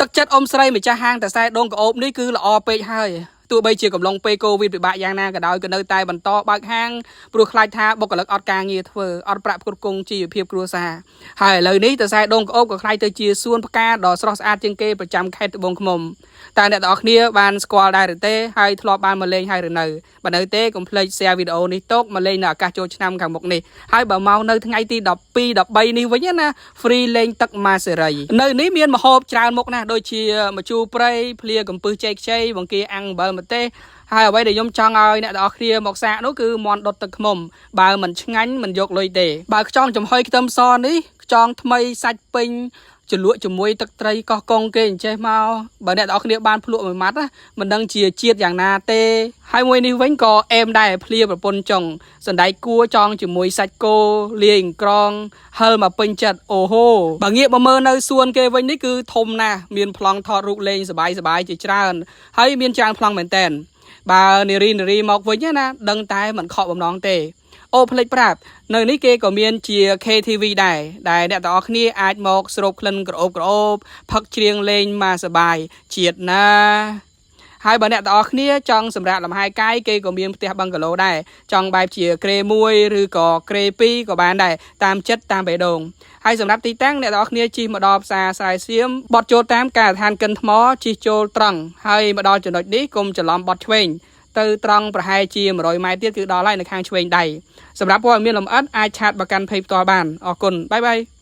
ទឹកចិត្តអ៊ំស្រីម្ចាស់ហាងតសែដងក្អូបនេះគឺល្អពេកហើយទោះបីជាកំឡុងពេលកូវីដពិបាកយ៉ាងណាក៏ដោយក៏នៅតែបន្តបើកហាងព្រោះខ្លាចថាបុគ្គលិកអត់ការងារធ្វើអត់ប្រាក់ផ្គត់ផ្គង់ជីវភាពគ្រួសារហើយឥឡូវនេះតសែដងក្អូបក៏ក្លាយទៅជាសួនផ្កាដ៏ស្រស់ស្អាតជាងគេប្រចាំខេត្តត្បូងឃ្មុំតើអ្នកទាំងអស់គ្នាបានស្គាល់ដែរឬទេហើយធ្លាប់បានមកលេងហើយឬនៅបើនៅទេកុំភ្លេច share វីដេអូនេះទុកមកលេងនៅឱកាសចូលឆ្នាំខាងមុខនេះហើយបើមកនៅថ្ងៃទី12 13នេះវិញណា free លេងទឹកម៉ាសេរីនៅនេះមានម្ហូបច្រើនមុខណាស់ដូចជាម្ជូរព្រៃភ្លាកំពឹសចេកខ្ចីបង្គាអាំងអំបិលម្ទេសហើយអ្វីដែលខ្ញុំចង់ឲ្យអ្នកទាំងអស់គ្នាមកសាកនោះគឺមន់ដុតទឹកឃ្មុំបើមិនឆ្ងាញ់មិនយកលុយទេបើខ្ចង់ចំហុយខ្ទឹមសនេះខ្ចង់ថ្មីសាច់ពេញជ្រលក់ជាមួយទឹកត្រីកោះកុងគេអញ្ចេះមកបើអ្នកទាំងអស់គ្នាបានភ្លក់មួយម៉ាត់ណាមិនដឹងជាជាតិយ៉ាងណាទេហើយមួយនេះវិញក៏អេមដែរភ្លាប្រពន្ធចុងសណ្តែកគួរចង់ជាមួយសាច់គោលាយអង្ក្រងហិលមកពេញចិត្តអូហូបើងាកមកមើលនៅសួនគេវិញនេះគឺធំណាស់មានប្លង់ថតរូបលេងសบายសบายជាច្រើនហើយមានច្រើនប្លង់មែនតែនបើនារីនារីមកវិញណាដឹងតែមិនខកបំណងទេ អូភ្លេចប្រាប់នៅនេះគេក៏មានជា KTV ដែរដែលអ្នកទាំងអស់គ្នាអាចមកស្រូបក្លិនក្រអូបក្រអូបផឹកច្រៀងលេងមកសប្បាយជាតិណាហើយបើអ្នកទាំងអស់គ្នាចង់សម្រាកលំហែកាយគេក៏មានផ្ទះបឹងកាឡូដែរចង់បែបជាគ្រែ1ឬក៏គ្រែ2ក៏បានដែរតាមចិត្តតាមបេះដូងហើយសម្រាប់ទីតាំងអ្នកទាំងអស់គ្នាជិះមកដល់ផ្សារស្រែសៀមបត់ចូលតាមការដ្ឋានកិនថ្មជិះចូលត្រង់ហើយមកដល់ចំណុចនេះកុំច្រឡំបត់ឆ្វេងទៅត្រង់ប្រហែលជា100ម៉ែត្រទៀតគឺដល់ហើយនៅខាងឆ្វេងដៃសម្រាប់ព័ត៌មានលម្អិតអាច chat មកកាន់ page ផ្ទាល់បានអរគុណ bye bye.